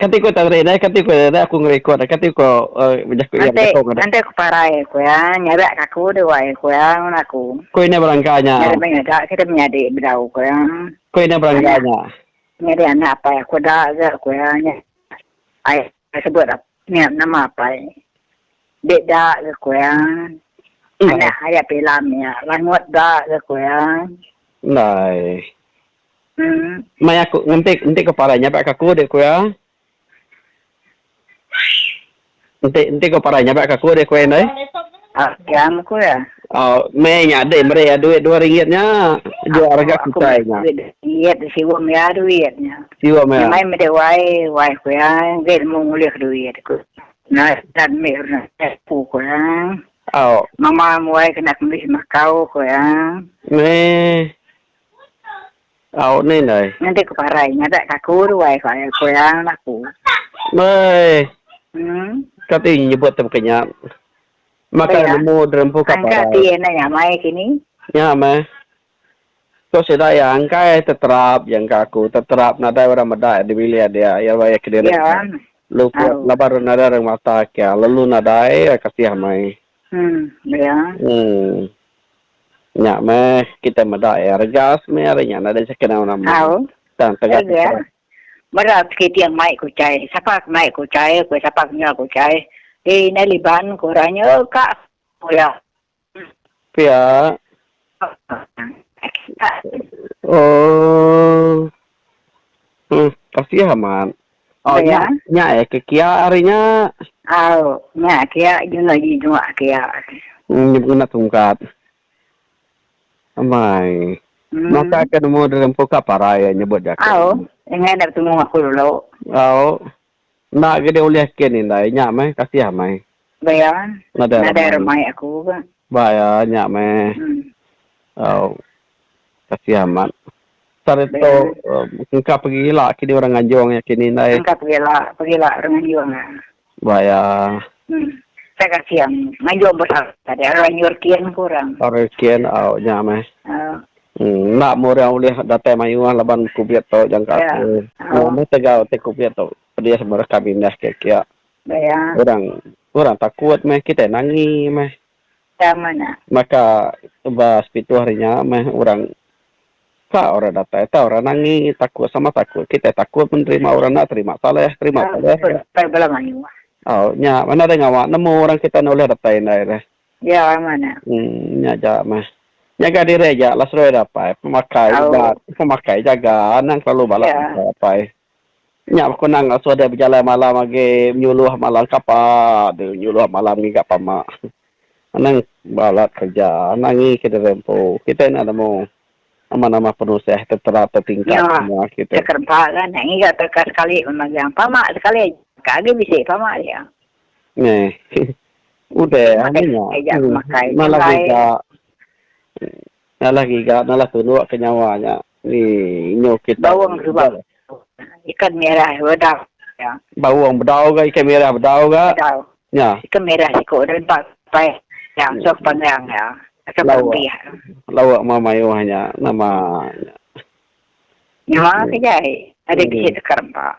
Kati ko tadi deh, kati ko deh aku ngerekod kati ko bejaku iya bejaku ngagai. Enti ku parai ku iya nyabak ka aku deh wai ku iya ngun aku. Ku ina berangka nya. Nyadi meh ngaga kita menyadi bedau ku iya. Ku ina berangka nya. Nyadi anak apai aku da ga ku iya nya. Ai sebut nya nama apai. Beda ga ku iya. Anak aya pilam nya langut da ga ku iya. Ndai. Mai aku ngenti enti ko parai nyabak ka aku deh ku iya. Enti enti ko parai nyabak ka aku deh ku iya indai. Jam ku iya. Oh mei nya deh meri iya duit dua ringgit nya jual rega kitai nya. Duit siwam iya duit nya. Siwam iya. Nyamai meda wai wai ku iya enggai nemu ngulih duit ku. Nah dan meh aku ku iya. Au. Mama muai kena kembih makau ku iya. Meh. Au ni ndai. Nganti ku parai ngadak ka aku ruai ku ai ku iya aku. Mei. Kati nyebut te baka nya. Maka nemu derempu ka parai. Angka ti enda nyamai kini. Nya meh. Ko sida iya angkai teterap ja engka aku teterap nadai orang meda di bilik dia iya wai kediri. Luput laban nadai orang mata kia lalu nadai kasih amai. Hmm. Nya meh kitai meda iya regas meh ari nya nadai sakit nama nama. Au. Tang tegas Ega. Meda kiting mai ku chai. Sapa ke mai ku chai ku sapa ke nyual ku chai. Di indai liban ku orang nya ka ku iya. Pia. Oh. Hmm, kasih amat. Oh, nya, nya eh ke kia ari nya. Au, nya kia juna ji jua kia. Hmm, nya ngena tungkat. Amai. Hmm. Maka ke nemu dirempu ka parai iya nyebut jaku. Au, enggai enda betemu aku dulu. Au. Enda ge dia ulih kin indai, nya meh kasih amai. Ba Nadai nadai remai aku ga. Ba iya nya meh. Hmm. Au. Kasih amat. Sehari tu engka pegi ila kini orang nganjung iya kini indai. Engka pegi ila, pegi ila orang nganjung iya. Ba iya. Saya kasih nganjung besar tadi orang nyur kin ku orang. Orang kin au nya meh. Au. Enda meh orang ulih datai mayuh laban kubit tu jangka aku. Au. Meh tegal ti kubit tu pedis mereka mindah ke kia. Ba iya. Orang orang takut meh kitai nangi meh. Tama nya. Maka ba sepitu hari nya meh orang ka orang datai tau orang nangi takut sama takut kitai takut menerima orang enda terima saleh terima saleh ga. Pai bala mayuh. Au nya mana deh ngawa nemu orang kitai enda ulih datai indai deh. Ya mana. Em nya aja meh. Nyaga diri aja lah seduai dapai pemakai ubat pemakai jaga anang kelalu balat makai apai. Nya aku nang asuh deh bejalai malam agi menyuluh malam kapa deh menyuluh malam ngiga pama. Anang balat kerja anang ngi ke diri empu. Kitai enda nemu nama nama penusah tetera tetingkat Nya semua kitai. Teka rempa kan ngiga teka sekali memagang pama sekali aja agi bisi pama dia. Neh. Udah Makai nya. aja makai Nalah gulai. giga. Nalah giga nalah tunduk ke nyawa nya. Ni nyu kita. Bawang suba ikan merah bedau ya. Bawang bedau ga ikan merah bedau ga. Bedau. Nya. Ikan merah siku dah empat pai yang sok panggang ya. Sok Lauk. Lauk ma mayuh nya nama nya. Nya ke jai. Ada bisi tekar empa.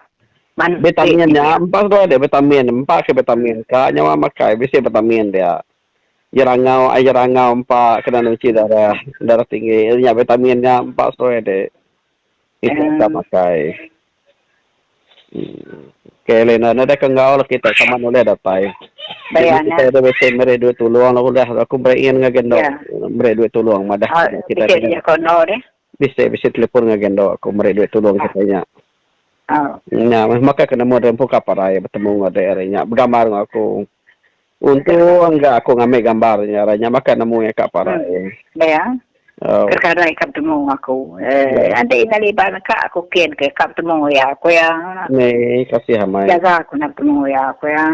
Man Vitamin nya empa seduai dia vitamin empa ke vitamin ka nyawa makai bisi vitamin dia. Jerangau ai jerangau empa kena nuchi darah darah tinggi nya vitamin nya empa seduai dik iti ka makai. Okay Lina nadai ke enggau lah kita sama nulih datai. Jadi kita ada bisi meri duit tulung lalu udah aku beri ingin ngagai endo meri duit tulung madah kita bisi bisi telefon ngagai endo aku meri duit tulung kita nya. Nya meh maka ke nemu diri empu ka parai betemu enggau dek ari nya begambar enggau aku. Untung ga aku ngambi gambar nya rai nya maka nemu iya ka parai. Iya. Kekadang ka betemu aku. Enti ina liban ka aku kin ke ka betemu iya ku iya. Ni kasih amai. Jaga aku enda betemu iya ku iya.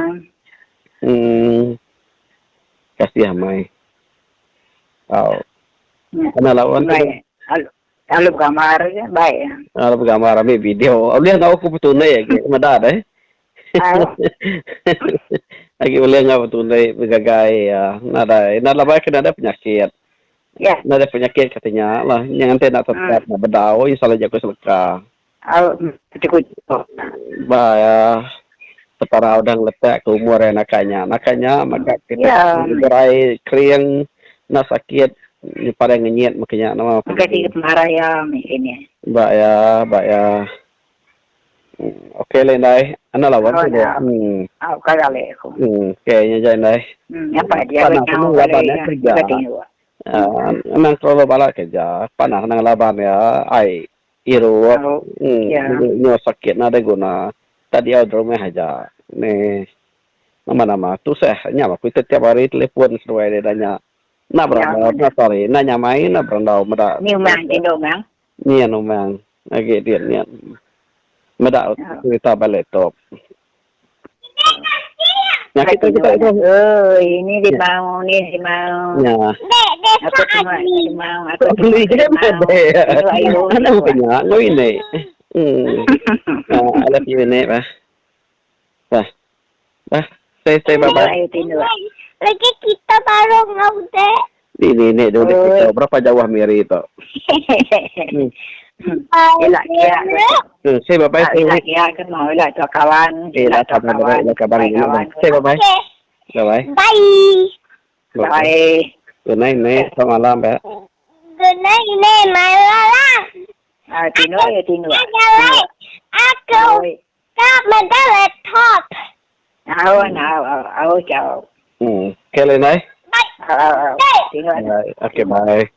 Emm. Kasih amai. Au. Kena lawan tu. Lalu begambar je baik. Lalu begambar ambi video. Ulih enggau aku betunai agi meda deh. Agi ulih enggau betundai begagai iya. Nadai. Enda labai ke nadai penyakit. Ya. Nadai penyakit kati nya lah. Nya nganti enda tetap enda bedau iya salah jaku seleka. Au cukup. Ba iya Petara udah ngeletak ke umur iya naka nya. Naka nya mega kitai Ya. gerai kering enda sakit paling ngenyit meh ke nya nama Mega ti pemarah iya meh ini. Ba iya ba iya. Okey lah indai. Enda lawan Oh, tu. nah. Hmm. Au ka gali aku. Hmm okey nya ja indai. Hmm apa dia Panah nyau senang kali laban iya kerja. Aaa anang terlalu balat kerja panah nang laban iya ai irup nyu sakit nadai guna tak diau derumah aja neh nama nama tusah nya aku tiap hari telefon seduai deh nanya enda berandau enda sehari enda nyamai enda berandau meda Ni umang ti enda umang. Nyin umang agi din nyin meda cerita ba laptop. Nya kita kita itu. Oi, ini limau, ni limau. Nya. Aku tengok limau, aku beli tengok je limau. deh. Itu ayu. Anak punya, ngoi ni. Hmm. Ah, I love you ni, bah. Bah. Bah. Say say bye bye. Ayu tinduk. Lagi kita baru ngau dek. Ni ni ni dulu kita berapa jauh Miri tu. Hmm. Elak kia. Say bye bye. Say Elak kia ke mau elak tu kawan. Elak tu kawan. Elak kawan. Say bye bye. Okay. Bye bye. Bye. Bye. Good night, night. Selamat malam, Pak. Good night, night. Malam. Ah, tinduk ya tinduk. Aku tak meda laptop. Au, au, au, au, chau. Hmm. Okay, Lenai. Bye. Au, au, au. Tinduk. Bye. Okay, bye.